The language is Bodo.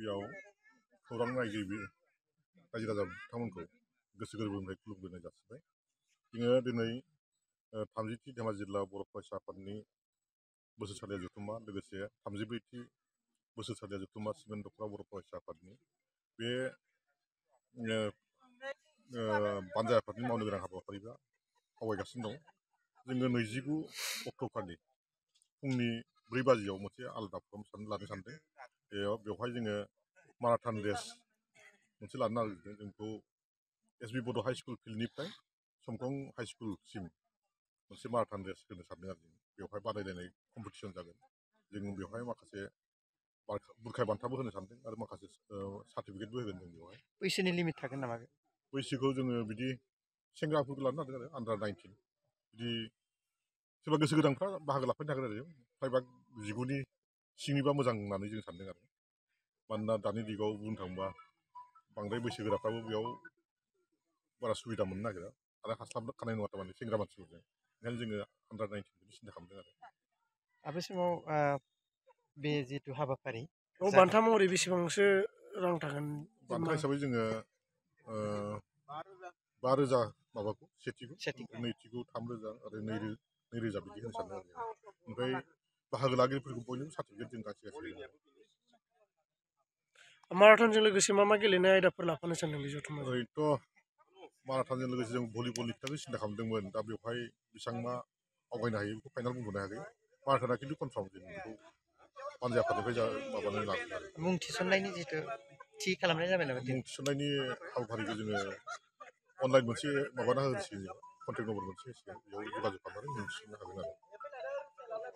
गिबियाव खौरां नायगिरि रायजो राजा बिथांमोनखौ गोसो गोरबोनिफ्राय खुलुमग्रोनाय जासिबाय। जोङो दिनै 30थि धेमाजि जिल्ला बर' फरायसा आफादनि बोसोरसालिया जथुम्मा लोगोसे 34थि बोसोरसालिया जथुम्मा सिमेन्ट दख'रा बर' फरायसा आफादनि बे बानजाय आफादनि मावनो गोनां हाबाफारिफ्रा आवगायगासिनो दं। जोङो 29 अक्ट'खालि फुंनि 4 बाजियाव मोनसे आलादा प्रग्राम लानो सानदों। बेवहाय जोङो माराथन रेस मोनसे लानो नागिरदों। जोंखौ एसबि बड' हाइ स्कुल फिल्डनिफ्राय समखं हाइ स्कुलसिम मोनसे माराथन रेस होनो सानदों आरो बेवहाय बादायलायनाय कम्पिटिसन जागोन। जों बेवहाय माखासे बुरखाय बान्थाबो होनो सानदों आरो माखासे सार्टिफिकेटबो होगोन। जों बेवहाय बैसोनि लिमिट थागोन नामा? बैसोखौ जोङो बिदि सेंग्राफोरखौ लानो नागिरदों आरो आन्डार 19 बिदि सोरबा गोसो गोनांफ्रा बाहागो लाफैनो हागोन आरो फ्रायबा 19नि सिंनिबा मोजां होननानै जों सानदों आरो मानोना दानि दिगाव बुंनो थाङोबा बांद्राय बैसोगोराफ्राबो बेयाव बारा सुबिदा मोननो नागिरा आरो हास्लाबखानाय नङा थारमाने सेंग्रा मानसिफोरजों। ओंखायनो जोङो आन्डार 19 सिन्था खालामदों आरो बे समाव बे जिथु हाबाफारि बान्था महरै बेसेबांसो रां थागोन? बान्था हिसाबै जोङो 5,000 माबाखौ सेथिखौ, नैथिखौ 3,000 आरो 2,000 बिदि होनो सानदों आरो ओमफ्राय बाहागो लागिरिफोरखौ बयनोबो सार्टिफिकेट जों गांसे होगोन। माराथनजों लोगोसे मा मा गेलेनाय आयदाफोर लाफानो सानदों बे जथुम्मायाव? ओरैनोथ' माराथनजों लोगोसे जों भलिबलनि खोथाखौ सिन्था खालामदोंमोन। दा बेवहाय बेसेबां मा आवगायनो हायो बेखौ फाइनाल बुंनो हायाखै। माराथना खिन्थु कनफार्म जों बेखौ बानजाय आफादनिफ्राय माबानो लादों आरो मुं थिसननायनि जिथु थि खालामनाय जाबाय नामा? मुं थिसननायनि हाबाफारिखौ जोङो अनलाइन मोनसे माबाना होसिगोन, कन्टेक्ट नम्बर मोनसे होसिगोन, बेयाव जगाजग खालामनानै मुं थिसननो हागोन आरो